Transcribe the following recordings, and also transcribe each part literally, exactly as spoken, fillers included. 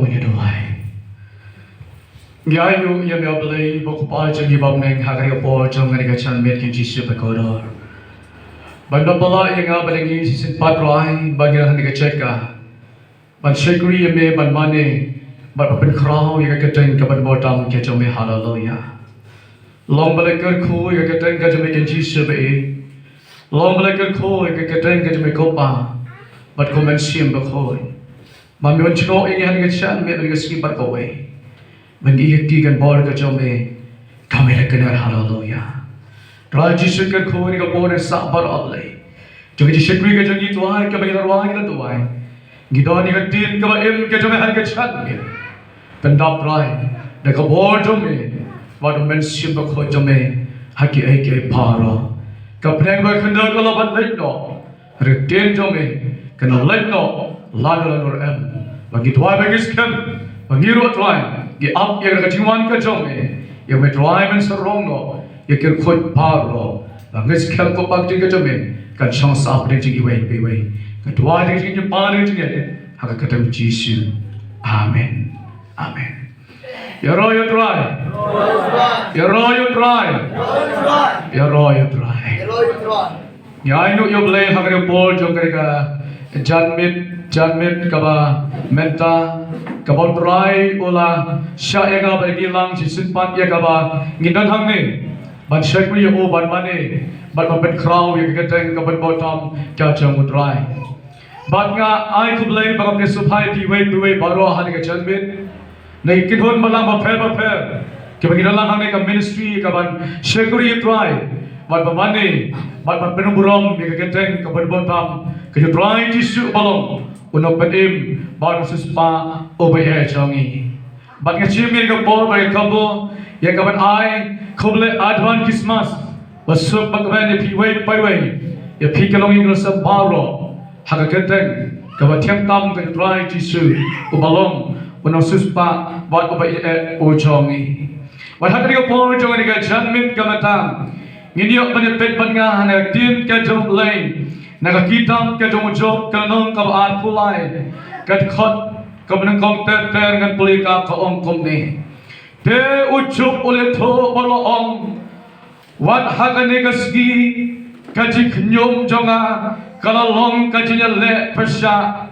Ngi duwai. Ngi ainguh ïa me, A Blei, ba u Kpa jong ngi ba bneng, ha kane ka por jong kane ka janmiet, Kong Jisu ba kordor. Ban da pynlait ïa nga bad ïa ngi shisien pat Trai, ba ngin ïa don ha kane ka jaka ban shakri ïa me, ban mane, ban pynkhraw ïa ka kyrteng kaba bun tam ka jong me. Haleluia. Long ba la kyrkhu ïa ka kyrteng ka jong me, Kong Jisu ba ïeit. Long ba la kyrkhu ïa ka kyrteng ka jong me, Ko Pa bad Ko Mynsiem Bakhuid. Ba me wan jngoh ïa ngi ha kane ka janmiet, ha kane ka sngi bad kawei. Ban ïa ka kti kan bor ka jong me, ka me la kynnoh. Haleluia. Trai Jisu, kyrkhu ïa ngi ha kane ka por, sah bad, A Blei, jong ka jingshakri ka jong ngi Trai, kaba ngi la rwai, ngi la duwai. Ngi don ïa ka ktien kaba im ka jong me ha kane ka janmiet. Pyndap Trai da ka bor jong me bad U Mynsiem Bakhuid jong me ha kiei kiei baroh. Ka bneng bad ka khyndew ka la ban leit noh. Ka ktien jong me kan leit noh lano lano ruh em. Ba ngi duwai ba ngi skhem ba ngi ruh Trai ngi ap ïa ka jingwan ka jong me. Ïa me Trai men sarong noh ïa ki kyrkhu baroh. Ba ngi skhem ko, ba ka ktien ka jong me kan shong sah ha pdeng jong iwei pa iwei. Nga duwai ïa ka jingpynim jong ngi ha ka kyrteng Jisu. Amen. Amen. Ïaroh ïa u Trai. Ïaroh ïa u Trai. Ïaroh ïa u Trai. Ngi ainguh ïa U Blei ha kane ka por jong kane ka janmiet, janmiet kaba mynta, kaba U Trai u la shah ïa nga bad ïa ngi lang shisien pat ïa kaba ngin don hangne ban shakri ïa u, ban mane bad ban pynkhraw ïa ka kyrteng kaba bun tam ka jong U Trai. Bad nga ai khublei bad nga pdiang sngewbha ïa phi iwei pa iwei baroh ha kane ka janmiet. Na ki kynhun balang bapher bapher kiba ngi don lang hangne, ka ministry kaban shakri ïa U Trai bad ban mane bad ban pynburom ïa ka kyrteng kaba bun tam ka jong U Trai Jisu ba long u nongpynim bad u nongsiewspah uba ïeit jong ngi. Bad nga shim ïa ka por bad ka kyrdan ïa kaban ai khublei advance Christmas ba suk ba kmen ïa phi iwei pa iwei, ïa phi ki longïing ki longsem baroh ha ka kyrteng kaba thiang tam ka jong U Trai Jisu uba long u nongsiewspah bad uba ïeit jong ngi. Bad ha kane ka por jong kane ka janmiet ka mynta ngin ïoh ban ïa peit bad nga ha ka ktien ka jong U Blei na ka kitab ka jong u Job ka lynnong kaba arphew lai, ka dkhot kaba nyngkong ter ter ngan pule ka, ka ong kumne. Te u Job u la ïathuh bad u la ong, wat ha kane ka sngi ka jingkhñium jong nga ka la long ka jingïaleh pyrshah.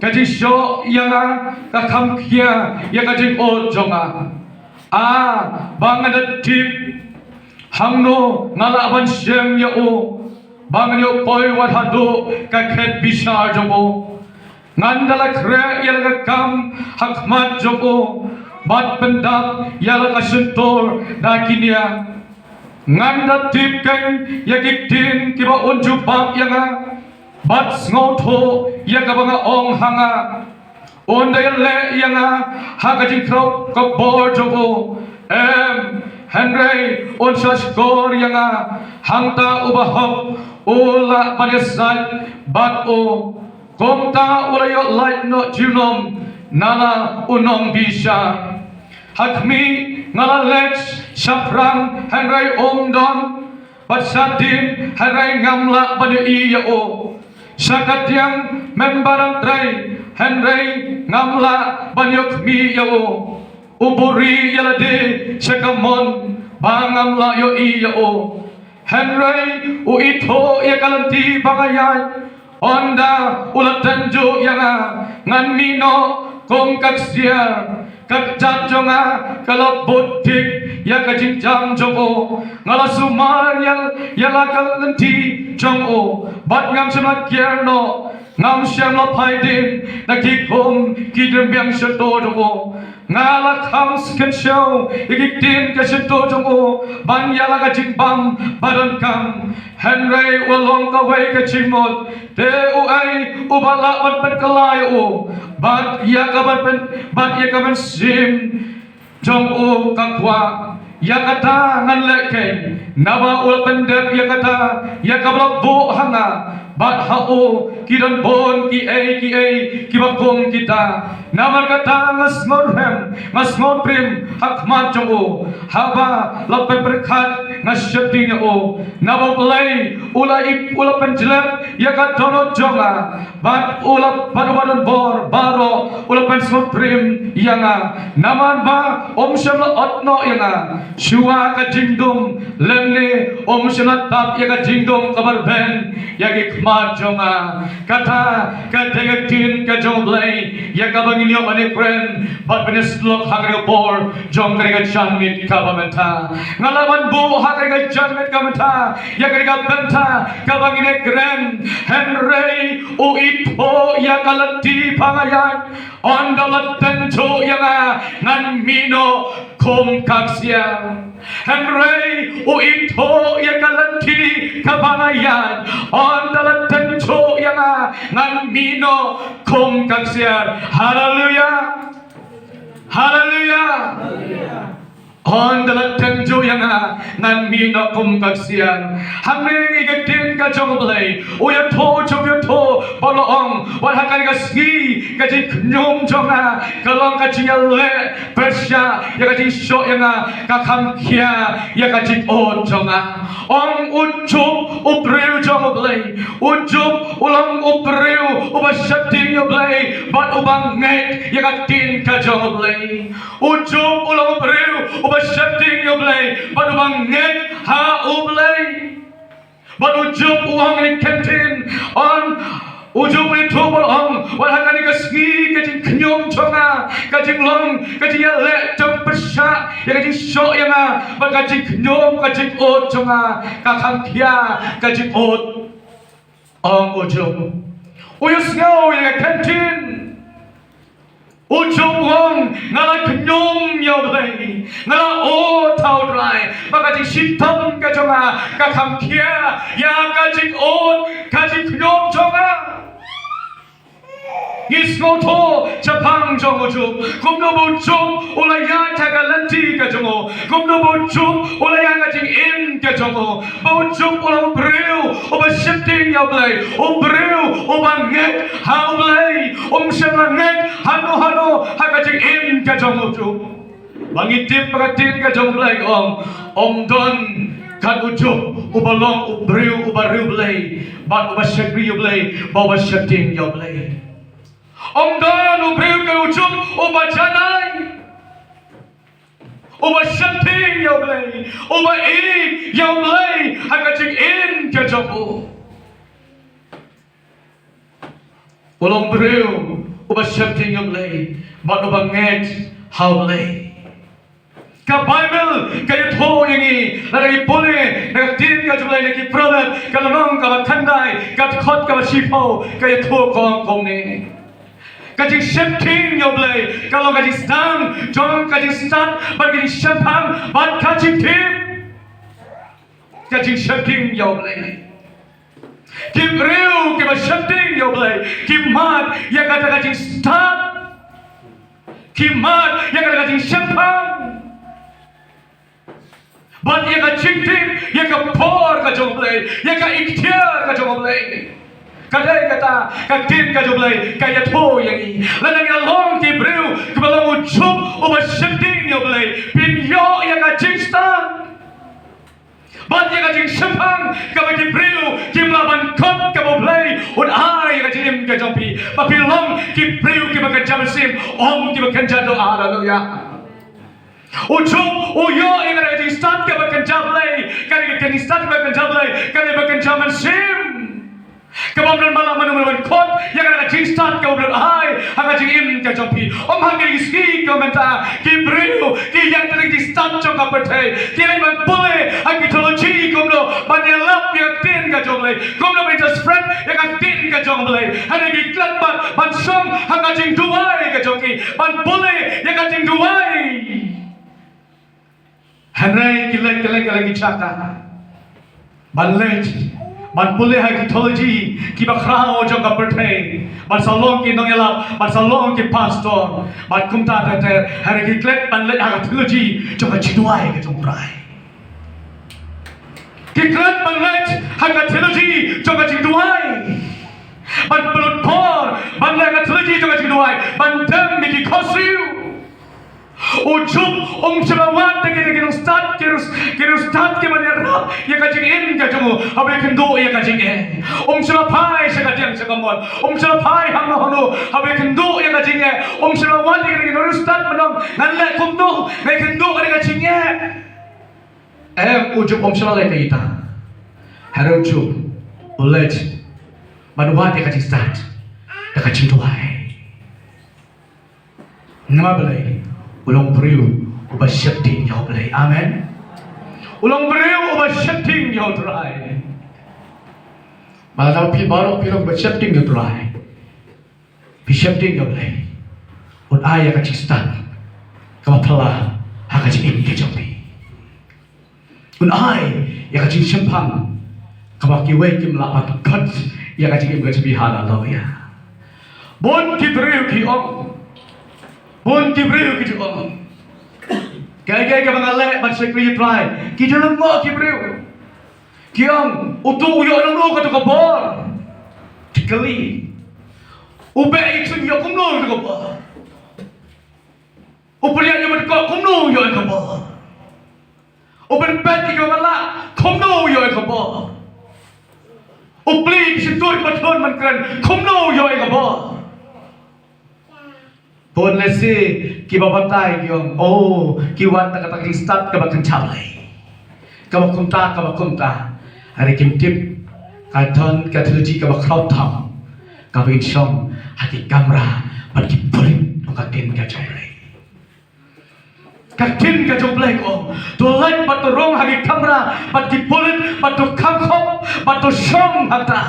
Ka jingshoh ïa nga ka kham khia ïa ka jingud jong nga. A, ba ngan da tip hangno nga lah ban shem ïa u, ba ngan ïoh poi wat haduh ka khet bishar jong u. Ngan da la khreh ïa la ka kam ha khmat jong u bad pyndap ïa la ka shyntur da ki nia. Ngan da tip kein ïa ki ktien kiba un jubab ïa nga bad sngewthuh ïa kaba nga ong ha nga. Un da ïaleh ïa nga ha ka jingkhraw ka bor jong u. Em, hynrei un sa shkor ïa nga. Hangta uba hok u lah ban ïasaid bad u. Kumta u la ïoh lait noh junom na la u nongbishar. Ha khmih nga la leit shaphrang hynrei um don, bad shadien hynrei ngam lah ban ïohi ïa u. Sha kadiang mynba dang trei hynrei ngam lah ban ïoh khmih ïa u. U buhrieh ïa lade sha kamon ba ngam lah ïohi ïa u. Hynrei u ithuh ïa ka lynti ba nga ïaid. Ynda u la tynjuh ïa nga, ngan mih noh kum ka ksiar. Ka kjat jong nga ka la bud dik ïa ka jingjam jong u. Nga la sumar ïa, ïa la ka lynti jong u, bad ngam shym la kiar noh. Ngam shym la phai dien na ki kum ki jingbiang shyntur jong u. Nga la kham skyndshew ïa ki ktien ka shyntur jong u ban ïa la ka jingbam ba donkam. Hynrei u long kawei ka jingmut, te uei uba lah ban pynkylla ïa u? Bad ïa ka ban pyn, bad ïa ka mynsiem jong u ka kwah. Ïa kata ngan leh kein, naba u la pyndep ïa kata ïa kaba la buh ha nga. Bad ha u ki don bun kiei kiei kiba kum kita. Namar kata nga sngewrhem, nga sngewtriem ha khmat jong u, haba la pynpyrkhat nga sheptieng ïa u, naba U Blei u la ï-, u la pynjlep ïa ka dohnud jong nga, bad u la, bad u ba don bor baroh u la pynsngewthuh ïa nga. Namar ba um shym la ot noh ïa nga shuwa ka jingdum, lymne um shym la tap ïa ka jingdum kaba rben ïa ki khmat jong nga. Kata ka dei ka ktien ka jong U Blei ïa kaba ngin ïoh ban ïakren bad ban ïasyllok ha kane ka por jong kane ka janmiet kaba mynta. Nga lah ban buh ha kane ka janmiet kaba mynta ïa kane ka bynta kaba ngin ïakren, hynrei u ithuh ïa ka lynti ba nga ïaid, ynda la tynjuh ïa nga ngan mih noh kum ka ksiar. Hynrei u ithuh ïa ka lynti kaba nga ïaid, ynda la tynjuh ïa nga ngan mih noh kum ka ksiar. Haleluya. Haleluya. Ynda la tynjuh ïa nga ngan mih noh kum ka ksiar. Hangne ngi ktien ka jong U Blei, u ïathuh, u ïathuh, ba u la ong, wat ha kane ka sngi ka jingkhñium jong nga ka long ka jingïaleh pyrshah ïa ka jingshoh ïa nga, ka kham khia ïa ka jingud jong nga. Ong u Job, u briew jong U Blei, u Job u long u briew uba sheptieng ïa U Blei bad uba ngeit ïa ka ktien ka jong U Blei. U Job u long u briew uba sheptieng ïa U Blei bad uba ngeit ha U Blei. Bad u Job u ong ïa kane ka ktien, ong u Job, u ïathuh bad u ong, wat ha kane ka sngi ka jingkhñium jong nga ka jinglong ka jingïaleh jong pyrshah ïa ka jingshoh ïa nga, bad ka jingkhñium ka jingud jong nga ka kham khia ka jingud. Ong u Job, u ïohsngew ïa kane ka ktien. U Job u ong, nga la khñium ïa U Blei, nga la ud ha U Trai, ba ka jingshitom ka jong nga ka kham khia ïa ka jingud, ka jingkhñium jong nga. Ngi sngewthuh shaphang jong u Job, kumno ba u Job u la ïaid ha ka lynti ka jong u, kumno ba u Job u la ïaid ha ka jingim ka jong u. Ba u Job u long u briew uba sheptieng ïa U Blei, u briew uba ngeit ha U Blei, um shym la ngeit hano hano ha ka jingim ka jong u Job. Ba ngi tip ba ka ktien ka jong U Blei ka ong, ym don kat u Job uba long u briew uba riewblei bad uba shakri ïa U Blei bad uba sheptieng ïa U Blei. Ym don u briew kat u Job uba janai, uba sheptieng ïa U Blei, uba ïeit ïa U Blei ha ka jingim ka jong u. U long briew uba sheptieng ïa U Blei bad uba ngeit ha U Blei. Ka Baibl ka ïathuh ïa ngi, lada ngi pule na ka ktien ka jong U Blei na ki Proverb, ka lynnong kaba khyndai, ka dkhot kaba shiphew, ka ïathuh ka ong kumne. Ka jingsheptieng ïa U Blei ka long ka jingsdang jong ka jingstad bad ka jingshemphang bad ka jingtip. Ka jingsheptieng ïa U Blei. Ki briew kiba sheptieng ïa U Blei ki mad ïa kata ka jingstad, ki mad ïa kata ka jingshemphang. Bad ïa ka jingtip ïa ka por ka jong U Blei, ïa ka iktiar ka jong U Blei. Ka dei kata ka ktien ka jong U Blei ka ïathuh ïa ngi. Lada ngi la long ki briew kiba long u Job uba sheptieng ïa U Blei, phin ïoh ïa ka jingstad bad ïa ka jingshemphang kaba ki briew kim lah ban kut kaba U Blei un ai ïa ka jingim ka jong phi. Ba phin long ki briew kiba kynja mynsiem, ym kiba kynja doh. Haleluya. U Job u ïoh ïa ka jingstad kaba kynja Blei, ka jingstad kaba kynja Blei, kaba kynja mynsiem. Kaba ym don ba lah mano mano ban kut ïa ka jingstad kaba U Blei un ai ha ka jingim ka jong phi. Ym ha kine ki sngi ka mynta ki briew ki ïa ka jingstad jong ka pyrthei ki ïa ban pule ha ki theology kumno ban ïalap ïa ka ktien ka jong Blei, kumno ban interpret ïa ka ktien ka jong Blei. Hynrei ki klet bad ban shong ha ka jingduwai ka jong ki, ban pule ïa ka jingduwai. Hynrei ki leit, ki leit, ki leit ki jaka ban leit ban pule ha ki theology kiba khraw jong ka pyrthei, ban sa long ki nongïalap, ban sa long ki pastor, bad kumta ter ter. Hynrei ki klet ban leit ha ka theology jong ka jingduwai ka jong U Trai. Ki klet ban leit ha ka theology jong ka jingduwai, ban pynlut por ban leit ha ka theology jong ka jingduwai, ban dem ïa ki khohsiew. U Job um shym la wad da ki, da ki nongstad, ki nong, ki nongstad kiba ïa ïa ka jingim ka jong u haba ïakynduh ïa ka jingeh. Um shym la phai sha ka diang sha ka mon, um shym la phai hangno hangno haba ïakynduh ïa ka jingeh. Um shym la wan ïa ka jingeh, ngan stad mynno, ngan leh kumno, ngan ïakynduh ïa ka jingeh. Em, u Job um shym la leh ïa kata. Hynrei u Job u leit ban wad ïa ka jingstad da ka jingduwai. Namar balei? U long briew uba sheptieng ïa U Blei. Amen. U long briew uba sheptieng ïa U Trai. Ba lada phi baroh phi long ba sheptieng ïa U Trai, phi sheptieng ïa U Blei, un ai ïa ka jingstad kaba phylla ha ka jingim ka jong phi. Un ai ïa ka jingshemphang kaba kiwei kim lah ban khot ïa ka jingim ka jong phi. Haleluya. Bun ki briew ki ong, bun ki briew ki ju ong, kaei kaei kaba nga leh ban shakri ïa U Trai. Ki ju lyngngoh ki briew, ki ong, uto u ïoh nangno kato ka bor? Ki kylli, u beh ïa ki suiñ u ïoh kumno kato ka bor? U pynïaid ïa u ban koh, kumno u ïoh ïa ka bor? U pynpeit ïa kiba matlah, kumno u ïoh ïa ka bor? U plie ïa ki shyntur kiba thlun ban kren, kumno u ïoh ïa ka bor? Bun lehse kiba batai ki ong, oh, ki wad da kata ka jingstad kaba kynja Blei, kaba kumta kaba kumta. Hynrei kim tip ka don ka theology kaba khraw tam, kaba kin shong ha ki kamra bad ki pulit, ong ka ktien ka jong U Blei. Ka ktien ka jong U Blei ka ong, to leit bad to rung ha ki kamra bad ki pulit, bad to kham khop, bad to shong hangta,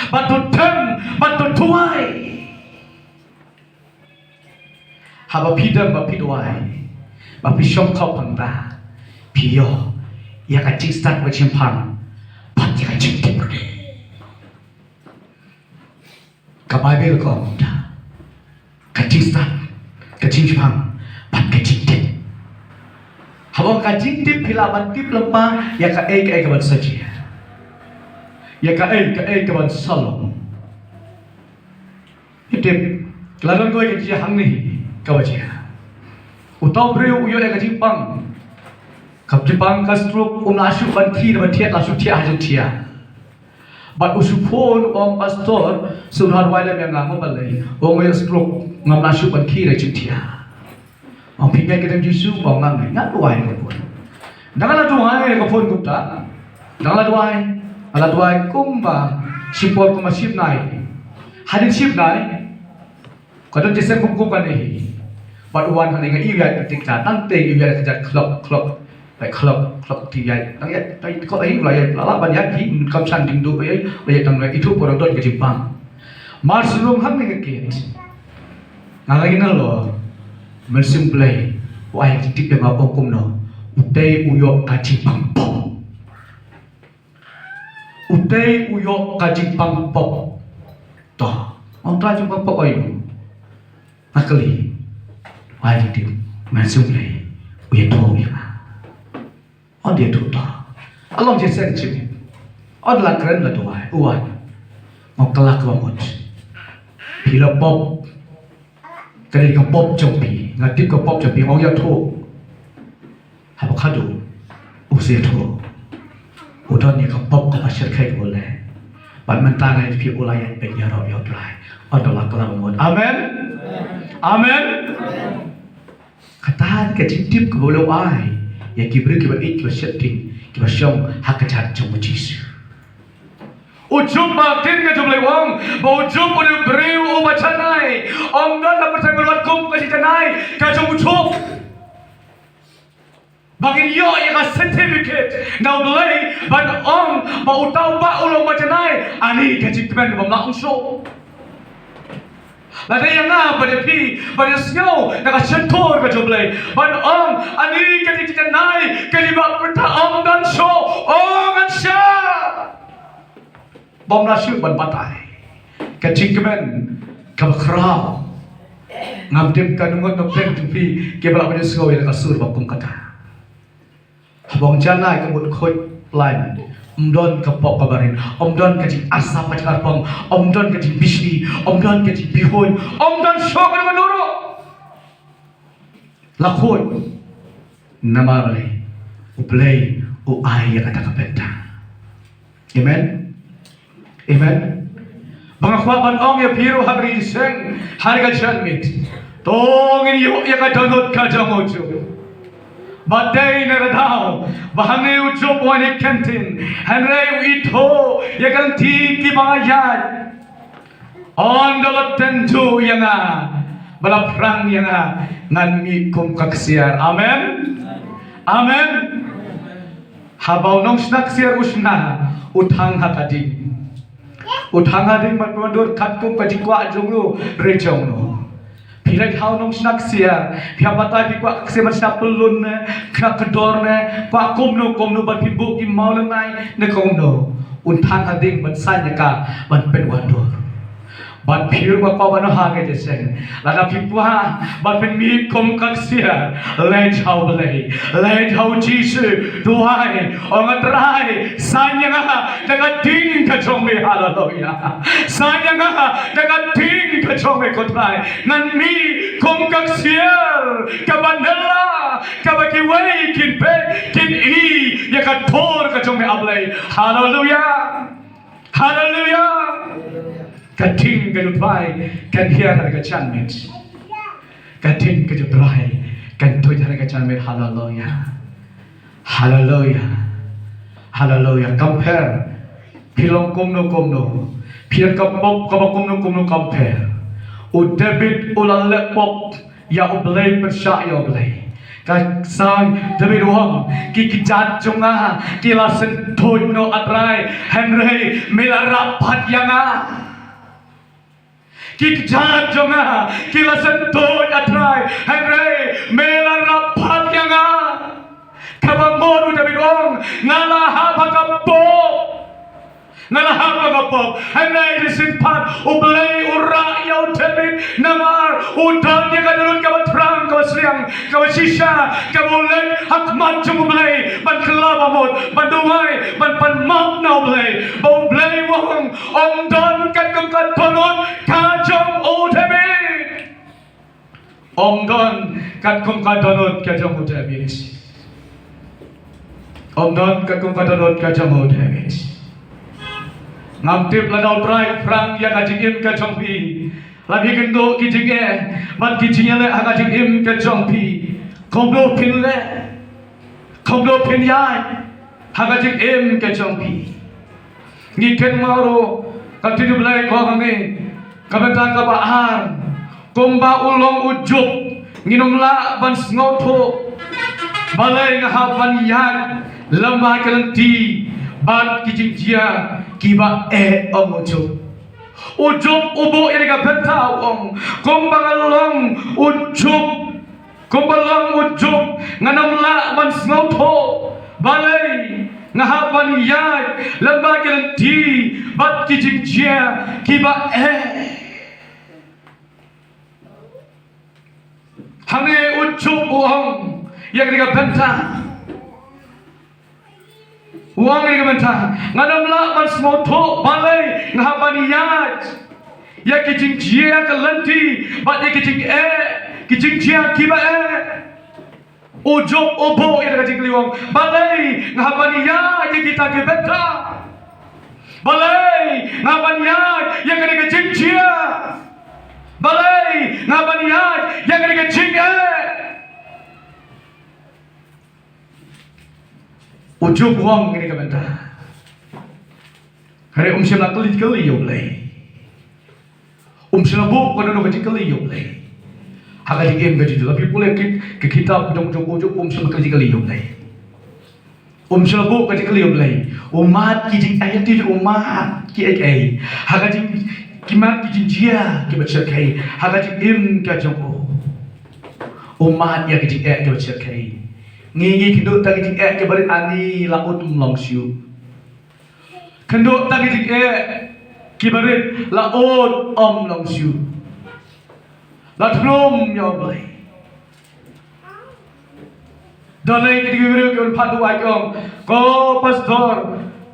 bad to tem, bad to duwai. Haba phi dem bad phi duwai bad phi shong khop hangta, phi ïoh ïa ka jingstad bad jingshemphang bad ïa ka jingtip ruh. Ka Baibl ka ong kumta, ka jingstad, ka jingshemphang bad ka jingtip. Haba ka jingtip, phi lah ban tip lyngba ïa kaei kaei kaban sa jia, ïa kaei kaei kaban sa long. Phi tip, la don kawei ka jia hangne, kaba jia, uta u briew u ïoh ïa ka jingpang, ka jingpang ka stroke, um lah shuh ban khie, ban thiah, lah shuh thiah ha jingthiah. Bad u shu phone u ong, pastor, sngewbha duwai lem ïa nga, nga balei? U ong, nga ïoh stroke, ngam lah shuh ban khie ha jingthiah. Ong, phi ngeit ka ktien Jisu? Ong, nga ngeit. Nga duwai ka phone. Dang la duwai ka phone kumta, dang la duwai, la duwai kumba shipor kumba shibnai. Hadien shibnai ka don jingïaseng kum kum kane hi. Bad u wan hangne, nga ïohi ïa ka jingtip, tang te ïohi ïa ka jingtip, khlok khlok. Bai khlok khlok, ti ïa, tang ïa, tang ïa, khlok ïa, la la ban ïa ki kam san ding du ïa, ïa tang ïa itu por don ka jingpang. Mar shu rung hangne ka gate, nga la ïa nalor. Mynsiem Blei u ai jingtip ïa nga, ong kumno? Utei u ïoh ka jingpang pop. Utei u ïoh ka jingpang pop. To, ong, ka jingpang pop aïu? Nga kylli. Ai, dei, dei, Mynsiem Blei u ïathuh ïa nga. Ong, ïathuh to. Ka long jingïaseng jingmut. Ong, la kren la duwai, u wan. Nga kylla kaba mut. Phi la pop. Ka dei ka pop jong phi. Nga tip ka pop jong phi. Ong, ïathuh. Haba khadduh u sa ïathuh, u don ïa ka pop kaba shyrkhei kaba u leh. Bad mynta nga ïathuh phi, u la ïaid beit ïaroh ïa U Trai. Ong, to la kylla mut. Amen. Amen. Kata ka jingtip kaba u la ai ïa ki briew kiba ïeit, kiba sheptieng, kiba shong ha ka jait jong u Jisu. U Job, ba ktien ka jong u Blei u ong ba u Job u dei u briew uba janai. Ym don ha pyrthei ba lut kum ka jingjanai ka jong u Job. Ba kin ïoh ïa ka certificate na U Blei ban ong ba uta u bah u long ba janai, ani ka jingkmen bym lah ong shuh. Lada ïa nga bad ïa phi ban ïasngew na ka shyntur ka jong U Blei ban ong ani ka jingjanai ka jong u bah, pyrta ym don shuh, ong ngan shah. Bym lah shuh ban batai. Ka jingkmen kaba khraw. Ngam tip ka nongot nongpdeng jong phi kiba lah ban ïasngew ïa ka sur ba kum kata. Haba ong janai ka mut khuid plain. Ym don ka pop kaba rit. Ym don ka jingarsa ka jingarpong. Ym don ka jingbishni. Ym don ka jingbihuid. Ym don shuh kano kano ruh. La khuid. Namar balei? U Blei u ai ïa kata ka bynta. Amen. Amen. Ba nga kwah ban ong ïa phi ruh ha kane ka seng, ha kane ka janmiet, to ngin ïoh ïa ka dohnud ka jong u Job. Ba dei na ka daw ba hangne u Job u wan ha ka ktien, hynrei u ithuh ïa ka lynti kaba nga ïaid. Ynda la tynjuh ïa nga, ba la phrang ïa nga, ngan mih kum ka ksiar. Amen. Amen. Haba u nongshna ksiar u shna, u thang ha ka ding. U thang ha ding ban wandur katkum ka jingkwah jong u, re jong u. Phi leit ha u nongshna ksiar, phi hap batai phi kwah ka ksiar ban shna pyllun ne, ka kdor ne, kwah kumno kumno ban pynbuh ki maw lyngngai ne kumno. Un thang ha ding ban saiñ ïa ka ban pynwandur. Bad phi ruh ba kwah ban ha ka jingïaseng. Lada phi kwah ban pynmih kum ka ksiar, leit ha U Blei, leit ha U Jisu, duwai, ong, A Trai, saiñ ïa nga da ka ding ka jong me, haleluya. Saiñ ïa nga da ka ding ka jong me ko Trai. Ngan mih kum ka ksiar kaba nylla, kaba kiwei kin peit, kin i ïa ka dur ka jong me, A Blei. Haleluya. Haleluya. Ka ding ka jong U Trai kan hiar ha ka janmiet. Ka ding ka jong U Trai kan tuid ha ka janmiet. Haleluya. Haleluya. Haleluya. Compare. Phi long kumno kumno, phi long ka pop kaba kumno kumno, compare. U David u la leh pop ïa U Blei, pyrshah ïa U Blei. Ka Psalm David u ong, ki kjat jong nga ki la sngewthuh noh, A Trai, hynrei me la rah pat ïa nga. Ki kjat jong nga ki la sngewthuh, A Trai, hynrei me la rah pat ïa nga. Kaba mut u David u ong, nga la hap ha ka pop. Nga la hap ha ka pop. Hynrei shisien pat U Blei u rah ïa u David namar u don ïa ka dohnud kaba thrang, kaba sliang, kaba shisha, kaba u leit ha khmat jong U Blei ban kylla ba mut, ban duwai, ban pan map na U Blei. Ba U Blei u ong, ym don katkum ka dohnud ka jong u David. Ym don katkum ka dohnud ka jong u David. Ym don katkum ka dohnud ka jong u David. Ngam tip lada U Trai u phrang ïa ka jingim ka jong phi, la phi kynduh ki jingeh bad ki jingïaleh ha ka jingim ka jong phi. Kumno phin leh? Kumno phin ïaid ha ka jingim ka jong phi? Ngi kynmaw ruh ka ktien U Blei ka ong hangne, ka bynta kaba ar, kumba u long u Job, ngin ym lah ban sngewthuh. Balei nga hap ban ïaid lem bad ki lynti bad ki jingjia kiba eh, ong u Job. U Job u buh ïa kane ka bynta, u ong, kumba nga long u Job, kumba long u Job, ngan ym lah ban sngewthuh. Balei nga hap ban ïaid lem bad ki lynti bad ki jingjia kiba eh? Hangne u Job u ong ïa kane ka bynta. U ong ïa kane ka bynta, ngan ym lah ban sngewthuh balei nga hap ban ïaid ïa ki jingjia ki lynti bad ïa ki jingeh, ki jingjia kiba eh. U Job u buh ïa ka jingkylli, u ong, balei nga hap ban ïaid ïa kita ki bynta? Balei nga hap ban ïaid ïa kane ka jingjia? Balei nga hap ban ïaid ïa kane ka jingeh? U Job u ong kane ka bynta. Hynrei um shym la kylli kylli ïa U Blei. Um shym la buh kano kano ka jingkylli ïa U Blei. Ha ka jingim ka jong u, la phi pule ki, ki kitab jong, jong, jong, um shym la kylli kylli ïa U Blei. Um shym la buh ka jingkylli ïa U Blei. U mad ki jingeh, ïa ki, u mad kiei kiei. Ha ka jing, ki mad ki jingjia kiba shyrkhei ha ka jingim ka jong u. U mad ïa ki jingeh kiba shyrkhei. Ngi, ngi kynduh tang ki jingeh kiba rit, ani la ud ym long shuh. Kynduh tang ki jingeh kiba rit, la ud ym long shuh. La thung ïa U Blei. Don ei ki dei ki briew ki wan pat duwai, ki ong, ko pastor,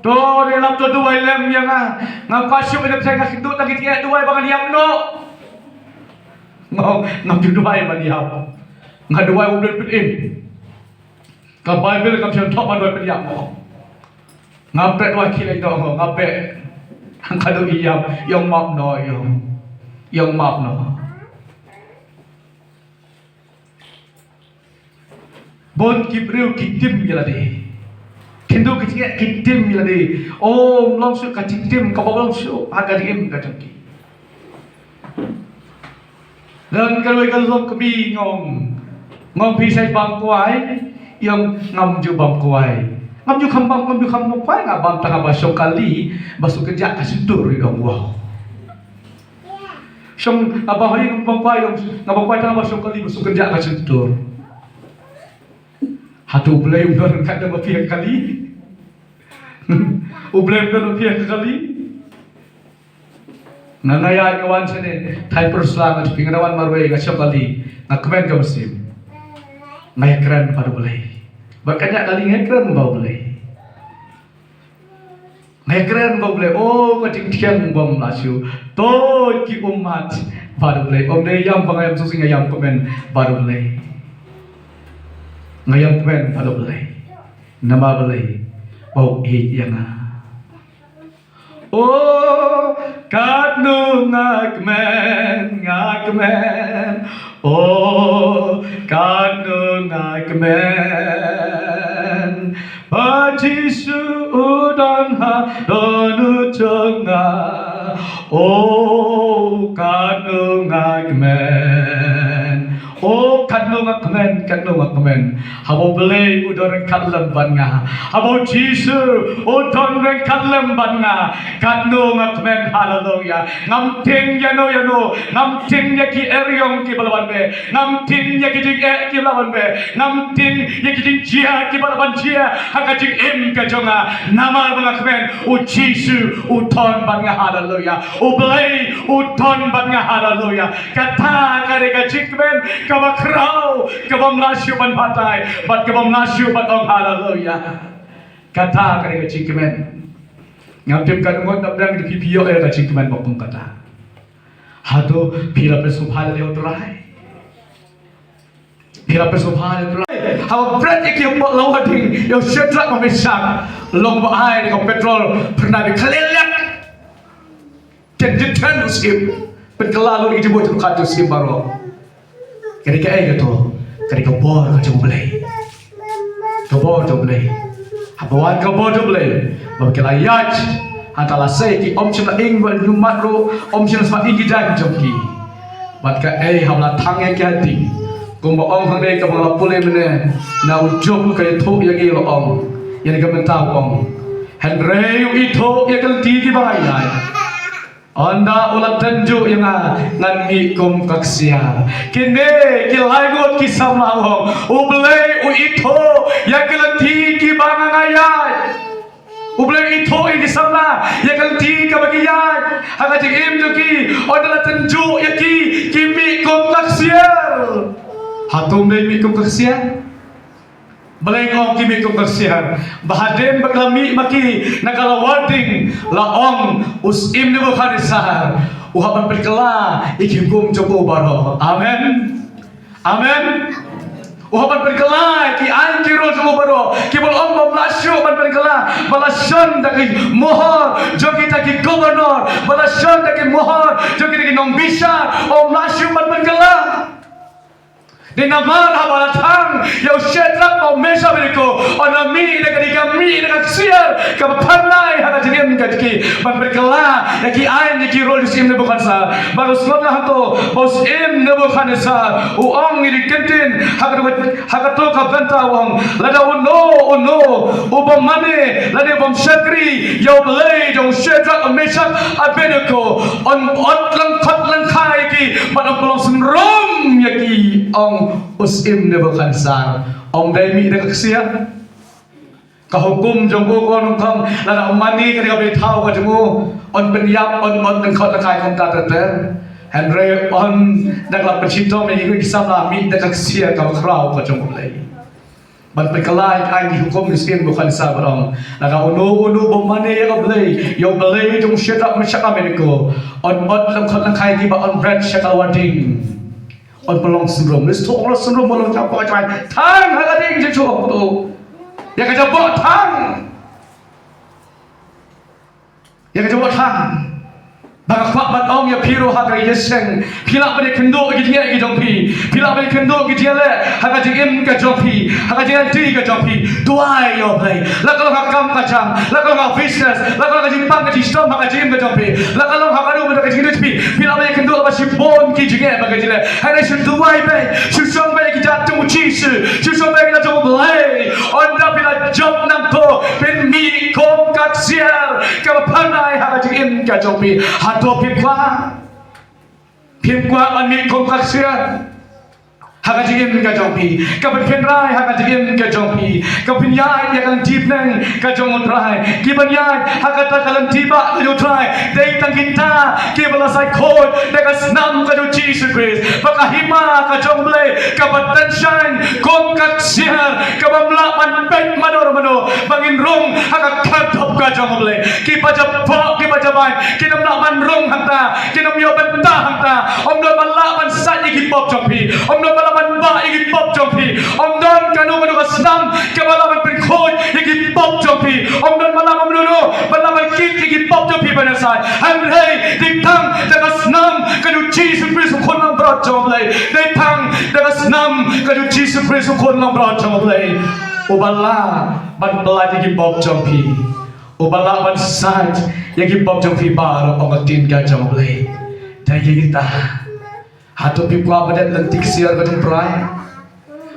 to dei lap to duwai lem ïa nga. Ngam kwah shuh ban ïap, nga kynduh tang ki jingeh, duwai ba ngan ïap noh. Ngam, ngam ju duwai ban ïap. Nga duwai U Blei un pynim. Ka Baibl kam shym thoh ban duwai pynïap mo. Ngam peit duwai khie lei noh mo, ngam peit. Hangta ka duh ïap, ïong map noh, ïong. Ïong map noh. Bun ki briew ki tim ïa lade. Khyndiat ki jingeh ki tim ïa lade. O, ym long shuh ka jingtim kaba long shuh ha ka jingim ka jong ki. Don kawei ka lok kmie nga ong, nga ong phi shait bam kwai, ïong ngam ju bam kwai. Ngam ju kham bam, ngam ju kham bam kwai, nga bam tang haba shong kali, ba shu kynjah ka shyntur, i ong wow. Shong, haba hoi ngam bam kwai, ïong ngam bam kwai tang haba shong kali, ba shu kynjah ka shyntur. Hato U Blei um don ryngkat lem bad phi ha kali? U Blei um don bad phi ha kali? Nga, nga ïaid nga wan shane, thaiñ pyrshah nga jong phi, nga wan marwei, nga shong kali, nga kmen ka mynsiem. Nga ïakren bad U Blei. Bad ka ñiah kali nga ïakren bad U Blei. Nga ïakren bad U Blei, o, ka jingthiang bym lah shuh. To ki ummat bad U Blei, ym dei ïam ba nga ïam shisha, nga ïam kmen bad U Blei. Nga ïam kmen bad U Blei. Namar U Blei ba u ïeit ïa nga. O, katno nga kmen, nga kmen. O, katno nga kmen. Ba Jisu u don ha dohnud jong nga. O, katno nga kmen. O, katno nga kmen, katno nga kmen. Haba U Blei u don ryngkat lem bad nga. Haba U Jisu u don ryngkat lem bad nga. Katno nga kmen, haleluya. Ngam tieng ïano ïano, ngam tieng ïa ki eriong kiba la wan beh. Ngam tieng ïa ki jingeh kiba la wan beh. Ngam tieng ïa ki jingjia kiba la wan jia ha ka jingim ka jong nga. Namar ba nga kmen, U Jisu u don bad nga, haleluya. U Blei u don bad nga, haleluya. Kata ka dei ka jingkmen kaba khraw, kaba ym lah shuh ban batai bad kaba ym lah shuh ban ong haleluya. Kata ka dei ka jingkmen. Ngam tip katno ngut na pdeng jong phi phi ïoh ïa ka jingkmen ba kum kata. Hato phi la pynsngewbha ïa U Trai? Phi la pynsngewbha ïa U Trai? Haba bret ïa ki hapdeng lawarding ïa u Shadrak bad Meshak, long ba ai da ka petrol phyrnai ba khlem lek. Ten jingthen u syiem. Pynkylla lut ïa ki jingmut jingpyrkhat jong u syiem baroh. Ka dei kaei kato? Ka dei ka bor ka jong U Blei. Ka bor jong U Blei. Haba wan ka bor jong U Blei, ba ki la ïaid, hangta la sei ki, ym shym la ing ba ïa u mat ruh, ym shym la smat ing ki jaiñ jong ki. Bad kaei haba la thang ïa ki ha ding? Kumba ong hangne kaba nga la pule mynne, na u Job ka ïathuh ïa ngi, la ong, ïa kane ka mynta u ong, hynrei u ithuh ïa ki lynti kiba nga ïaid. Ynda u la tynjuh ïa nga, ngan mih kum ka ksiar. Kine ki lai ngut ki samla u ong, U Blei u ithuh ïa ki lynti kiba nga ïaid. U Blei u ithuh ïa ki samla ïa ka lynti kaba ki ïaid ha ka jingim jong ki. Ynda la tynjuh ïa ki, ki mih kum ka ksiar. Hato ym dei mih kum ka ksiar? Balei nga ong ki mih kum ka ksiar? Ba hadien ba ki la mih ma ki na ka lawarding, la ong u syiem Nebukhadnessar u hap ban pynkylla ïa ki hukum jong u baroh. Amen. Amen. U hap ban pynkylla ïa ki aiñ ki rule jong u baroh, kiba la ong ba ym lah shuh ban pynkylla, ba la shon da ki mohor jong kita ki governor, ba la shon da ki mohor jong kita ki nongbishar, ym lah shuh ban pynkylla. Dei namar haba la thang ïa u Shadrak bad u Meshak bad u Abednego, ynda mih da ka, dei ka mih da ka ksiar kaba phyrnai ha ka jingim ka jong ki ban pynkylla ïa ki aiñ ïa ki rule jong u syiem Nebukhadnessar. Bad u sngewthuh hato ba u syiem Nebukhadnessar u ong ïa ki ktien ha ka, ha kato ka bynta u ong, lada uno uno u bym mane lane u bym shakri ïa U Blei jong u Shadrak, Meshak, Abednego, yn ot lyngkot lyngkhai ïa ki bad yn pynlong synrum ïa ki, ong u syiem Nebukhadnessar. Ym dei mih da ka ksiar? Ka hukum jong u ka ong, lada ym mane ka dei ka blei thaw ka jong u, yn pynïap, yn ot lyngkot lyngkhai kumta ter ter. Hynrei ynda ka la pynshitom ïa ki, ki samla mih da ka ksiar kaba khraw ka jong U Blei. Ban pynkylla ïa ki hukum jong u syiem Nebukhadnessar, ba ong, lada uno uno u bym mane ïa ka Blei, ïa U Blei jong u Shadrak, Meshak, Abednego, yn ot lyngkot lyngkhai ïa ki bad yn bret sha ka lawarding. Yn pynlong synrum. Lei shuh ong la synrum, ong la jam ka jai. Thang ha ka ding jong u. Ïa ka jaboh thang. Ïa ka jaboh thang. Ba nga kwah ban ong ïa phi ruh ha ka ïaseng. Phi lah ban ïakynduh ïa ki jingeh ki jong phi. Phi lah ban ïakynduh ïa ki jingeh ha ka jingim ka jong phi. Ha ka jingim ka jong phi. Duwai ïa U Blei. La ka long ha ka kam ka jam. La ka long ha business. La ka long ha ka jingpang ka jingshitom ha ka jingim ka jong phi. La ka long ha ka ruh ka jingim ka jong phi. Phi lah ban ïakynduh ba shibun ki jingeh ba ka jingeh. Hynrei shu duwai beit. Shu shong beit ïa ki jingïaid jong U Jisu. Shu shong beit ïa ki jingïaid jong U Blei. Ynda phi la jop nangto phin mih kum ka ksiar kaba phyrnai ha ka jingim ka jong phi. Hato phim kwah? Phim kwah ban mih kum ka ksiar ha ka jingim ka jong phi, kaban phyrnai ha ka jingim ka jong phi, kaban ïaid ïa ka lynti bneng ka jong U Trai, kiban ïaid ha kata ka lynti ba ka jong U Trai. Dei tang kita kiba la sa khuid da ka snam ka jong U Jisu Khrist, ba ka hima ka jong U Blei kaba tang shane kum ka ksiar, kaba ym lah ban peit mano mano, ba ngin rung ha ka kyrdup ka jong U Blei. Kiba jaboh, kiba jabai kin ym lah ban rung hangta, kin ym ïoh bynta hangta. Ym don ba lah ban sait ïa ki pop jong phi, ym don ba lah ban bah ïa ki pop jong phi. Ym don kano kano ka snam kaba lah ban pynkhuid ïa ki pop jong phi. Ym don ba lah ban mano mano ba lah ban kit ïa ki pop jong phi ban ïasaid. Hynrei dei tang da ka snam ka jong U Jisu Khrist U Khun langbrot jong U Blei. Dei tang da ka snam ka jong U Jisu Khrist U Khun langbrot jong U Blei, uba lah ban pyllait ïa ki pop jong phi, uba lah ban sait ïa ki pop jong phi baroh, ong ka ktien ka jong U Blei. Te ïa kita, hato phi kwah ban dep lynti ksiar ka jong U Trai?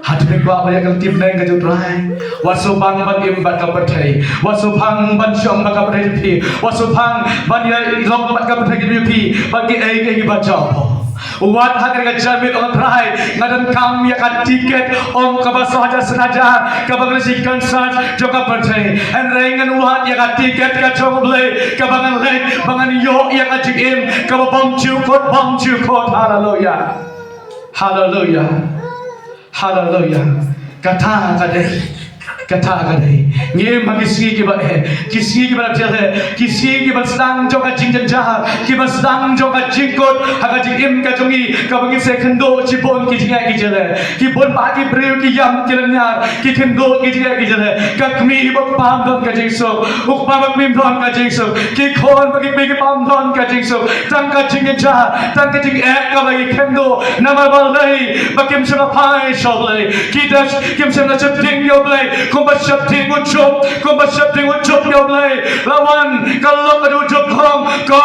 Hato phi kwah ban ïa ka lynti bneng ka jong U Trai? Wat sngewbang ban im bad ka pyrthei, wat sngewbang ban shong bad ka pyrthei jong phi, wat sngewbang ban ïa lok bad ka pyrthei jong phi bad kiei kiei kiba jaw. Wat ha kane ka janmiet, ong Trai, nga donkam ïa ka tiket, ong, kaba sawhajar sanhajar, kaba ngan leit sha ki concert jong ka pyrthei. Hynrei ngan wad ïa ka tiket ka jong U Blei, kaba ngan leit, ba ngan ïoh ïa ka jingim kaba bymjukut, bymjukut. Haleluya. Haleluya. Haleluya. Kata ka dei, kata ka dei. Ngi im ha ki sngi kiba eh, ki sngi kiba la jia eh, ki sngi kiba sdang jong ka jingjynjar, kiba sdang jong ka jingkut ha ka jingim ka jong ngi, kaba ngin sa ïakynduh shibun ki jingeh ki jingeh. Ki bun bah ki briew ki ïam ki lynñiar, ki kynduh ki jingeh ki jingeh. Ka kmie bad kpa ym don ka jingsuk, u kpa bad kmie ym don ka jingsuk, ki khun bad ki kmie ki kpa ym don ka jingsuk. Tang ka jingjynjar, tang ka jingeh kaba ki kynduh. Namar balei? Ba kim shym la phai sha U Blei. Ki da, kim shym la sheptieng ïa U Blei kumba sheptieng u Job, kumba sheptieng u Job ïa U Blei. La wan ka lok ka jong u Job, ong, ko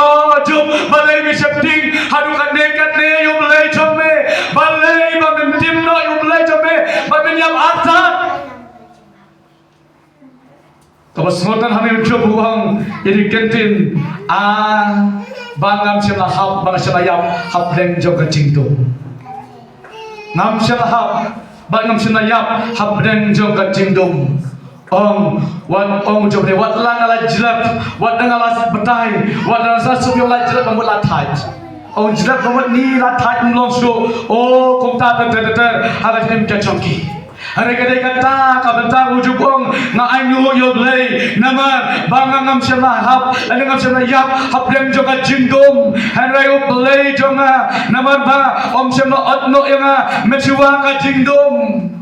Job, balei me sheptieng haduh katne katne ïa U Blei jong me? Balei ba mem tim noh ïa U Blei jong me, ba mem ïap artat? Kaba sngewtynnat hangne u Job u ong ïa kine ki ktien, a, ba ngam shym la hap, ba ngam shym la ïap hapdeng jong ka jingdum. Ngam shym la hap, ba ngam shym la ïap hapdeng jong ka jingdum. Ong, wat, ong u Job ne, wat la nga la jlep, wat la nga la batai, wat la nga la suk ïa la jlep, ba mut la thait. Ong, jlep ba mut ni la thait, ym long shuh. O, kumta ter ter ter ter ha ka jingim ka jong ki. Hynrei ka dei kata ka bynta u Job u ong, nga ainguh ïa U Blei namar ba nga ngam shym la hap, lane ngam shym la ïap hapdeng jong ka jingdum. Hynrei U Blei jong nga, namar ba um shym la ot noh ïa nga mynshuwa ka jingdum.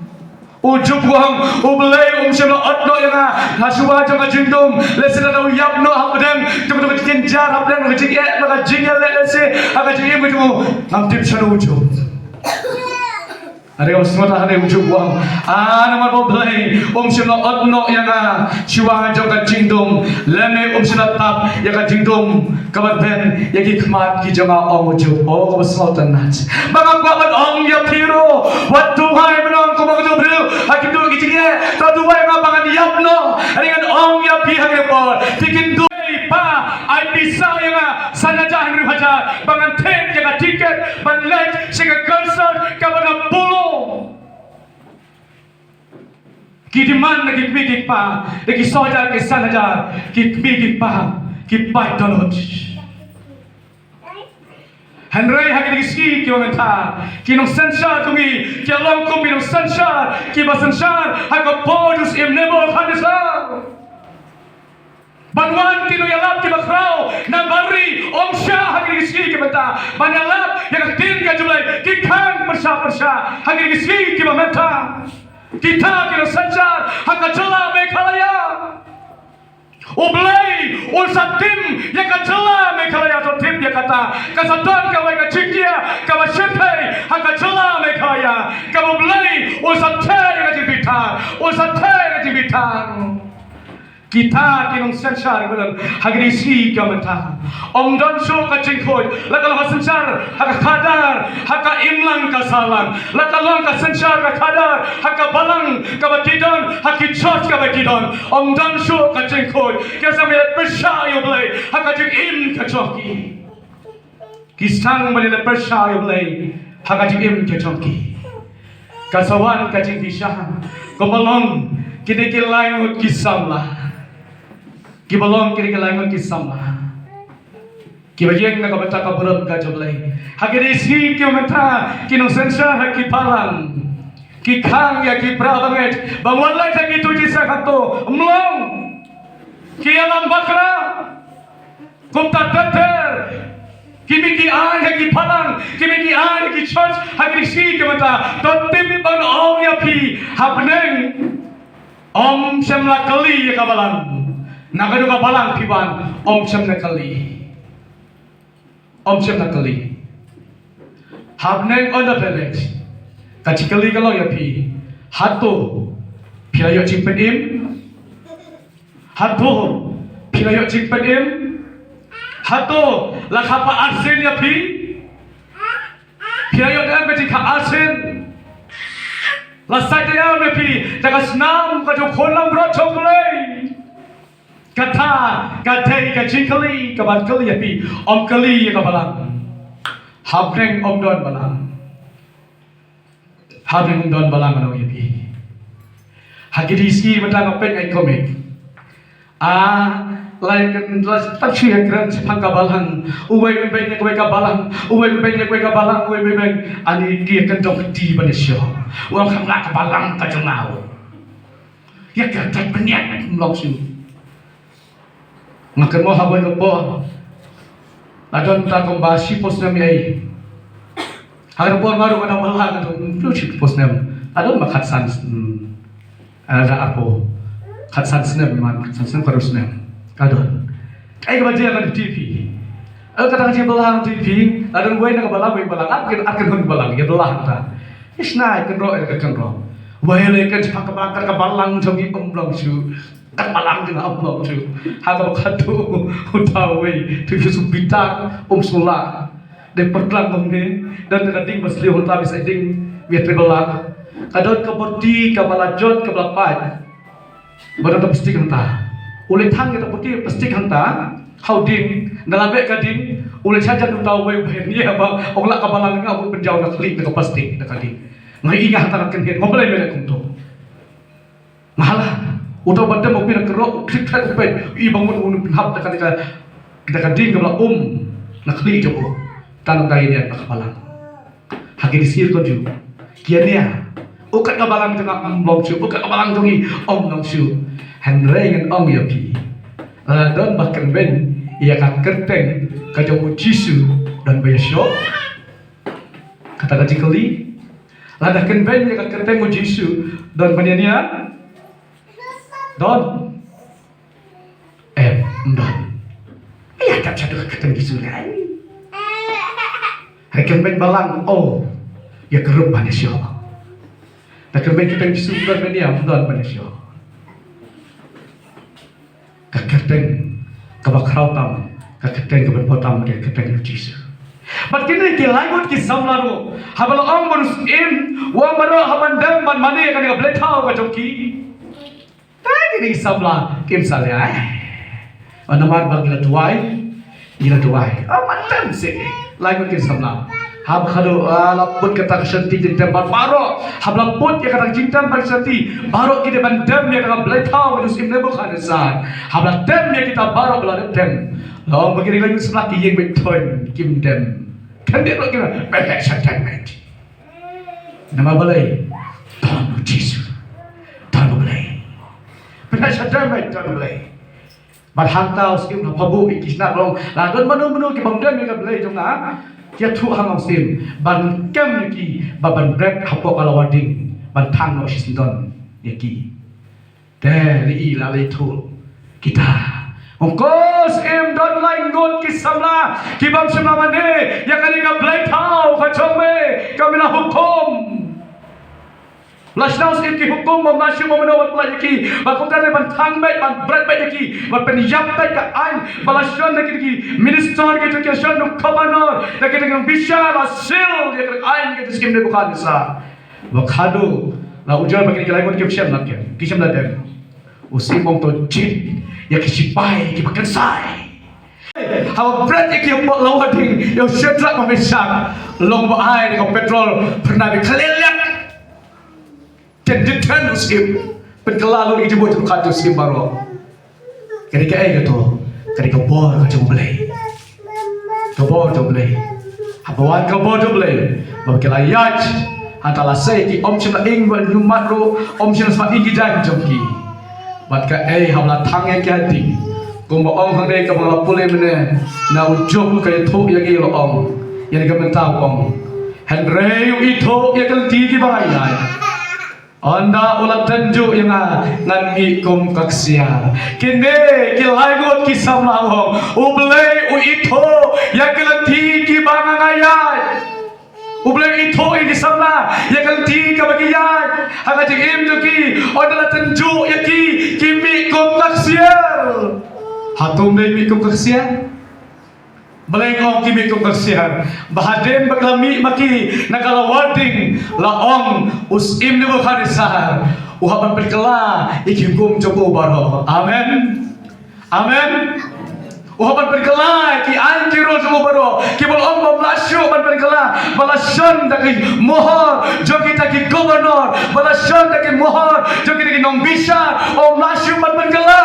U Job u ong, U Blei um shym la ot noh ïa nga ha shuwa jong ka jingdum. Lehse lada u ïap noh hapdeng jong ka jingjynjar, hapdeng ka jingeh, ka jingeh lehse ha ka jingim ka jong u, ngam tip shano u Job. Hynrei u sngewthuh, hynrei u Job u ong, a, namar ba U Blei um shym la ot noh ïa nga shuwa jong ka jingdum, lane um shym la tap ïa ka jingdum kaba rben ïa ki khmat ki jong nga, ong u Job. O, kaba sngewtynnat. Ba nga kwah ban ong ïa phi ruh, wat duwai ban ong kumba u Job ruh, ha kito ki jingeh, to duwai ma ba ngan ïap noh. Hynrei ngan ong ïa phi ha kane ka por, phi kynduh, Pa, ai pisa ïa nga san hajar hynriew hajar ba ngan thied ïa ka tiket ban leit sha ka concert kaba nga buh. Ki demand na ki kmie ki kpa, da ki saw hajar ki san hajar, ki kmie ki kpa ki pait dohnud. Hynrei ha kine ki sngi kiba mynta, ki nongsynshar jong ngi ki long kum ki nongsynshar kiba synshar ha ka por u Syiem Nebukhadnessar. Ban wan ki nongïalap kiba khraw na bari ym shah ha kine ki sngi kiba mynta ban ïalap ïa ka ktien ka jong U Blei, ki khang pyrshah pyrshah ha kine ki sngi kiba mynta. Kita ki nongsynshar ha ka jylla Meghalaya. U Blei un sa tim ïa ka jylla Meghalaya, to tip ïa kata. Ka sa don kawei ka jingïa kaba shyrkhei ha ka jylla Meghalaya, kaba U Blei un sa theh ïa ka jingbitar, un sa theh ïa ka jingbitar. Kita ki nongsynshar ba don ha kine ki sngi ka mynta. Ym don shuh ka jingkhuid, la ka long ka synshar ha ka khadar, ha ka imlang ka sahlang, la ka long ka synshar ka khadar ha ka balang kaba ki don, ha ki church kaba ki don. Ym don shuh ka jingkhuid. Ki sa mih pyrshah ïa U Blei ha ka jingim ka jong ki. Ki sdang ban ïaleh pyrshah ïa U Blei ha ka jingim ka jong ki. Ka sa wan ka jingbishar, kumba long kine ki lai ngut ki samla, kiba long kine ki lai ngut ki samla, kiba ïeng na ka bynta ka burom ka jong U Blei. Ha kine ki sngi ki mynta, ki nongsynshar ha ki balang, ki khang ïa ki para bangeit ba wan leit ha kito ki seng hato, ym long. Ki ïalam bakla. Kumta ter ter, ki mih ki aiñ ha ki balang, ki mih ki aiñ ha ki church ha kine ki sngi ki mynta. To tip ban ong ïa phi, hapdeng ym shym la kylli ïa ka balang. Na kano ka balang phi wan, ym shym la kylli. Ym shym la kylli. Hapdeng ynda phi leit, ka jingkylli ka long ïa phi, hato phi la ïoh jingpynim? Hato phi la ïoh jingpynim? Hato la kham pat arsien ïa phi? Phi la ïoh ne em ka jingkhang arsien? La sait ne em ïa phi da ka snam ka jong u khun langbrot jong U Blei? Kata ka dei ka jingkylli kaban kylli ïa phi, ym kylli ïa ka balang. Hapdeng ym don balang. Hapdeng ym don balang, ngan ong ïa phi. Ha kine ki sngi mynta nga peit ai komik. Ah, lai kan la tang shu ïakren shaphang ka balang. Uwei u beiñ ïa kawei ka balang, uwei u beiñ ïa kawei ka balang, uwei u beiñ. Ani ki ïakyndong kti ban ïashoh. U ong kham lah ka balang ka jong nga. Ïa ka tat pynïaid ym long shuh. Nga kynmaw ha kawei ka por, la don ta kumba shiphew snem ei. Ha kata ka por nga ruh nga dang balang, nga dang shiphew snem. La don ba khatsan, hmm, eh, da arphew, khatsan snem, man khatsan snem, khatar snem. Ka don. Ei, kaba jia ka T V. Eh, kata ka jia balang T V. La don wei na ka balang, wei balang. Ar kin, ar kin hun balang, ïa balang ta. Isnai kynroh, ïa kynroh. Wei le kan shaphang ka balang, ka balang jong ngi ym long shuh. Ka balang jong nga ym long shuh. Ha kaba khadduh uta uwei, to ïa shu bitar, um shu lah. Dei pyrtlang kumne, don ka ding ba sliu hangta, ba sa ding, ïa trei balang. Ka don ka boti, kaba la jot, kaba la pait. Ba don ka plastik hangta. U leit thang ïa ka boti plastik hangta ha u ding, na la beh ka ding, u leit sha jan uta uwei uba ïa ba ong lah ka balang nga, u pynjaw na khlieh na ka plastik na ka ding. Nga ïohi nga hangta nga kynhied, ngam balei me leh kumto. Nga lah, uta uba dem u pynïaid kynroh, u khlip thait u peit, i ba ngut u pynhap da ka, da ka, da ka ding kaba la um na khlieh jong u. Tang da ïa nia ba ka balang. Ha kine ki sngi ruh kumjuh. Ki ïa nia, u kat ka balang jong nga ym long shuh, u kat ka balang jong ngi ym long shuh. Hynrei ngan ong ïa phi, la don ba kynbeiñ ïa ka kyrteng ka jong U Jisu, don ba ïashoh? Kata ka jingkylli. Lada kynbeiñ ïa ka kyrteng U Jisu, don ban ïa nia? Don? Em, ym don. Ïa, dap sha ka kyrteng Jisu lei. Hynrei kynbeiñ balang, oh, ïa ka ruh ban ïashoh. Da kynbeiñ kyrteng Jisu, don ban ïa, ym don ban ïashoh. Ka kyrteng kaba khraw tam, ka kyrteng kaba bha tam, ka kyrteng U Jisu. Bad kine ki lai ngut ki samla ruh, haba la ong ba u syiem, u ong baroh haba ym dem ban mane ïa kane ka blei thaw ka jong ki. Te kine ki samla kim sa leh ei. Namar ba ngi la duwai, ngi la duwai. Ah, ym dem seh. Lai ngut ki samla. Haba khadduh, ah, la put kata ka shanti jingtem bad baroh. Haba la put ïa kata ka jingtem bad shanti, baroh ki dei ban dem ïa kata ka blei thaw ka jong u syiem Nebukhadnessar. Haba la tem ïa kita baroh ba la dep tem, la ong ba kine ki lai ngut samla ki ïeng beit thoi kim dem. Khyndiat ruh ki ong, pynheh sha dem beit. Namar balei? Don U Jisu. Don U Blei. Pynheh sha dem beit, don U Blei. Bad hangta u syiem u la pynbud ïa ki shnat, u ong, la don mano mano ki bym dem ïa ka blei jong nga, ki ïathuh ha nga u syiem, ban kem ïa ki, ba ban bret hapoh ka lawar ding. ban thang noh shisyndon ïa ki. Te ri i la lei thuh kita. Ong ko Syiem, don lai ngut ki samla ki bym shym la mane ïa kane ka blei thaw ka jong me, ka me la hukum. La shnong Syiem ki hukum, bym la shu bym mano ban pynlait ïa ki. Ba kumta te ban thang beit, ban bret beit ïa ki, ban pynïap beit ka aiñ. Ba la shon da ki, da ki minister ki, da ki shon u governor, da ki, da ki nongbishar, la seal ïa ka aiñ ka jong u Syiem Nebukhadnessar. Ba khadduh la ujor ba ki, ki lai ngut kim shym la dem, ki shym la dem. U Syiem ong to jied ïa ki shipai kiba kynsai. Haba bret ïa ki hapoh lawarding ïa u Shadrak bad Meshak, long ba ai da ka petrol phyrnai ba khleh liat. Ken dei tang u Syiem pynkylla lut ïa ki jingmut jingpyrkhat jong u Syiem baroh. Ka dei kaei kato? Ka dei ka bor ka jong U Blei. Ka bor jong U Blei. Haba wan ka bor jong U Blei, ba ki la ïaid, hangta la sei ki, ym shym la ing ba ïohmad ruh, ym shym la smat ïa ki jaiñ jong ki. Bad kaei, haba la thang ïa ki ha ding, kumba ong hangne kaba nga la pule mynne, na u Job ka ïathuh ïa ki, la ong, ïa kane ka mynta u ong, hynrei u ithuh ïa ki lynti kiba nga ïaid. Ynda u la tynjuh ïa nga, ngan mih kum ka ksiar. Kine ki lai ngut ki samla u ong, U Blei u ithuh ïa ki lynti kiba nga ïaid. U Blei u ithuh ïa ki samla ïa ki lynti kaba ki ïaid ha ka jingim jong ki. Ynda la tynjuh ïa ki, ki mih kum ka ksiar. Hato ym dei mih kum ka ksiar? Balei nga ong ki mih kum ka ksiar? Ba hadien ba ki la mih ma ki na ka lawarding, la ong u Syiem Nebukhadnessar u hap ban pynkylla ïa ki hukum jong u baroh. Amen. Amen. U hap ban pynkylla ïa ki aiñ ki rule jong u baroh, kiba la ong ba ym lah shuh ban pynkylla. Ba la shon da ki mohor jong kita ki governor, ba la shon da ki mohor jong kita ki nongbishar, ym lah shuh ban pynkylla.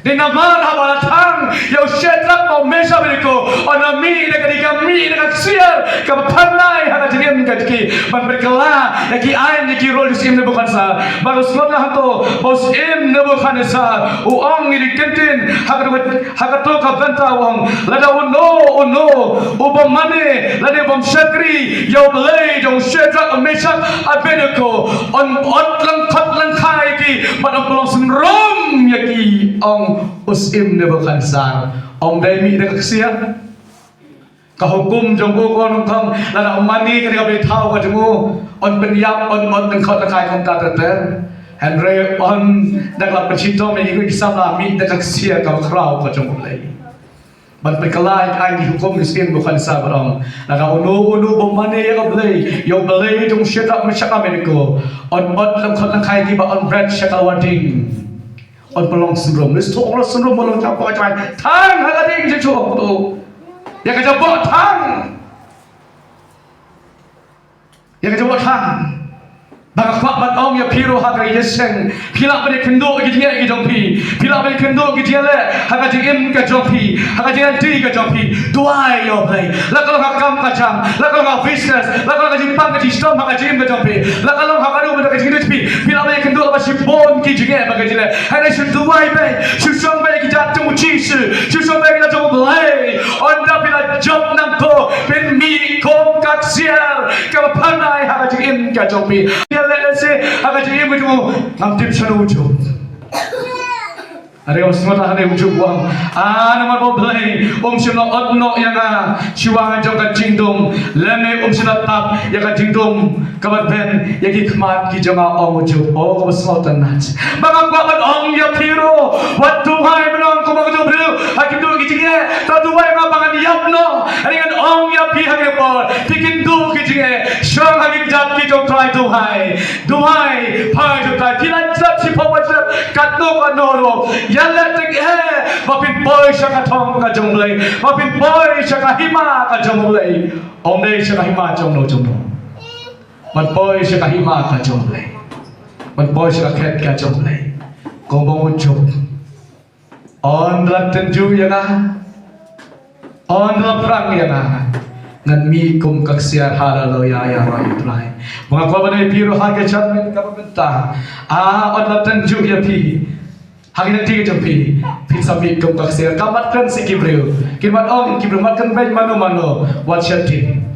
Dei namar haba la thang ïa u Shadrak bad u Meshak bad u Abednego, ynda mih da ka, da ka mih da ka ksiar kaba phyrnai ha ka jingim ka jong ki, ban pynkylla ïa ki aiñ ïa ki rule jong u Syiem Nebukhadnessar. Bad u sngewthuh hangto ba u Syiem Nebukhadnessar u ong ïa ki ktien ha kato, ha kato ka bynta u ong, lada uno uno u bym mane lane u bym shakri ïa U Blei jong u Shadrak, Meshak, Abednego, yn ot lyngkot lyngkhai ïa ki bad yn pynlong synrum ïa ki, ong u Syiem Nebukhadnessar. Ym dei mih da ka ksiar? Ka hukum jong u ka ong, lada ym mane ïa ka blei thaw ka jong u, yn pynïap, yn ot lyngkot lyngkhai kumta ter ter. Hynrei ynda la pynshitom ïa ki, ki samla mih da ka ksiar kaba khraw ka jong U Blei. Ban pynkylla ïa ki hukum u Syiem Nebukhadnessar bad ong, lada uno uno u bym mane ïa ka Blei, ïa U Blei jong u Shadrak, Meshak, Abednego, yn ot lyngkot lyngkhai ïa ki bad yn bret sha ka lawarding. Yn pynlong synrum. List to ong la synrum, ong la jabok, jabok. Thang ha ka ding jong u. Ïa ka jabok thang. Ïa ka jabok thang. Ba nga kwah ban ong ïa phi ruh ha kane ka sien. Phi lah ban ïakynduh ïa ki jingeh ki jong phi. Phi lah ban ïakynduh ïa ki jingeh ha ka jingim ka jong phi, ha ka jingim ka jong phi. Duwai ïa U Blei. La ka long ha ka kam ka jam, la ka long ha business, la ka long ha ka jingpang ka jingshitom ha ka jingim ka jong phi, la ka long ha kano kano ka jingim ka jong phi. Phi lah ban ïakynduh, la ba shibun ki jingeh ba ka jingleh. Hynrei shu duwai beit, shu shong beit ïa ki jait jong U Jisu, shu shong beit ïa ki jait jong U Blei. Ynda phi la jop nangto, phin mih kum ka ksiar kaba phyrnai ha ka jingim ka jong phi. Ïa leh lehse ha ka jingim ka jong u, ngam tip shano u Job. Hynrei u sngewthuh hangne u Job u ong, a namar ba U Blei um shym la ot noh ïa nga shuwa jong ka jingdum, lane um shym la tap ïa ka jingdum kaba rben ïa ki khmat ki jong nga, ong u Job. O kaba sngewtynnat. Ba nga kwah ban ong ïa phi ruh, wat duwai ban ong kumba u Job ruh, ha kito ki jingeh, to duwai ma ba ngan ïap noh. Hynrei ngan ong ïa phi ha kane ka por, phi kynduh ki jingeh, shong ha ki kjat ki jong U Trai, duwai. Duwai, phai jong U Trai, phi la jlep shiphew ba jlep, katno katno ruh. Ïaleh teng eh ba phin poi sha ka thong ka jong U Blei, ba phin poi sha ka hima ka jong U Blei. Ym dei sha ka hima jong no jong no. Ban poi sha ka hima ka jong U Blei. Ban poi sha ka khet ka jong U Blei. Kumba u Job. Ynda la tynjuh ïa nga, ynda la phrang ïa nga, ngan mih kum ka ksiar. Haleluya, ïaroh ïa U Trai. Ba nga kwah ban ong ïa phi ruh ha ka jingmut kaba mynta. A, ynda la tynjuh ïa phi ha ki lynti ka jong phi, phin sa mih kum ka ksiar. Kam mat kren sha ki briew. Kin mat ong ki briew, mat kren beiñ mano mano, wat sheptieng.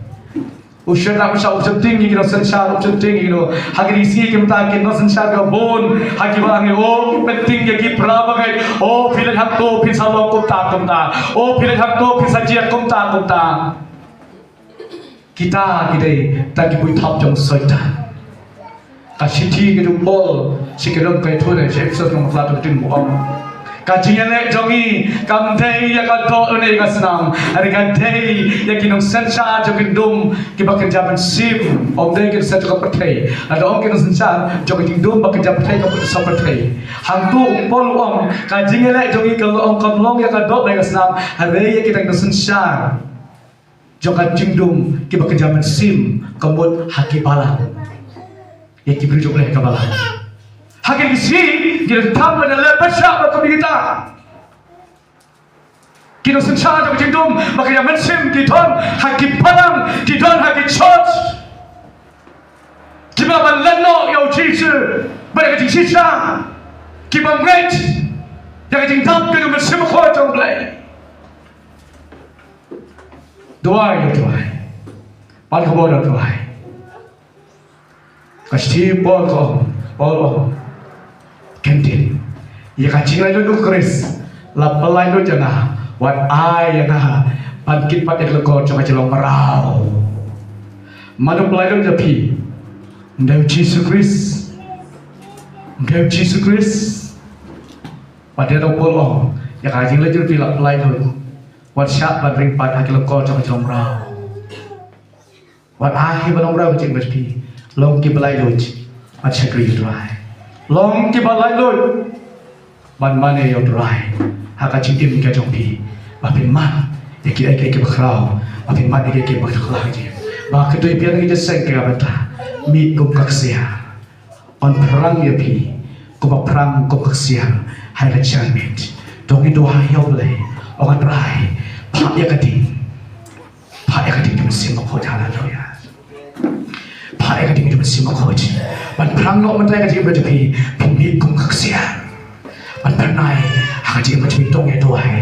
U Shadrach, Meshach, u Abednego, ki nongsynshar, u Abednego, ha kine ki sngi ki mynta ki nongsynshar kiba bun ha kiba ngi, o, ki pynting ïa ki para bangeit. O, phi leit hangto phin sa long kumta kumta. O, phi leit hangto phin sa jia kumta kumta. Kita ki dei tang ki buit thap jong u Soitan. Ka shithi ka jong u Paul sha ki nong Korinth, sha Ephesos lynnong ba khatlai, dkhot khathynriew, u ong, ka jingïaleh jong ngi kam dei ïa ka doh ne ïa ka snam, hynrei ka dei ïa ki nongsynshar jong ki jingdum kiba kynja mynsiem. Ym dei ki nongsynshar jong ka pyrthei. Lada ong ki nongsynshar jong ki jingdum ba kynja pyrthei, ka pyrthei, sa pyrthei. Hangto u Paul u ong ka jingïaleh jong ngi ka long, kam long ïa ka doh ne ïa ka snam, hynrei ïa kita ki nongsynshar jong ka jingdum kiba kynja mynsiem, ka mut ha ki balang. Ïa ki briew jong U Blei ha ka balang. Ha kine ki sngi ngi donkam ban leh pyrshah bad kumne kita. Ki nongsynshar jong ka jingdum ba kynja mynsiem ki don ha ki balang, ki don ha ki church. Kiba ban lehnoh ïa U Jisu bad ïa ka jingshisha. Kiba ngeit ïa ka jingdap kynja mynsiem bakhuid jong U Blei. Duwai, duwai. Pan khubor, duwai. Ka shithi Paul ka ong, Paul ong, kyntien ïa ka jinglaitluid u Khrist. La pynlaitluid ïa nga, wat ai ïa nga ban kit pat ïa ka lyngkor jong ka jinglong mraw. Mano pynlaitluid ïa phi? Ym dei U Jisu Khrist? Ym dei U Jisu Khrist? Wat ïa u Paul ong, ïa ka jinglaitluid phi la pynlaitluid. Wat shah ban ring pat ha ki lyngkor jong ka jinglong mraw. Wat ai hi ban long mraw ka jingmut phi. Long kiba laitluid bad shakri ïa U Trai. Long kiba laitluid ban mane ïa U Trai ha ka jingim ka jong phi. Ba phin mad ïa kiei kiei kiba khraw, ba phin mad ïa kiei kiei ba khraw ha ka jingim. Ba ka dei phi ha ka jingïaseng ka bynta mih kum ka ksiar. Yn phrang ïa phi kumba phrang kum ka ksiar ha ka jingmut. To ngin duwai ïa U Blei, ong, A Trai, phah ïa ka ding. Phah ïa ka ding jong U Mynsiem Bakhuid, haleluya. Phah ïa ka ding jong U Mynsiem Bakhuid ban phrang noh mynta ïa ka jingim ka jong phi, phin mih kum ka ksiar. Ban phyrnai ha ka jingim ka jong phi, to ngin duwai.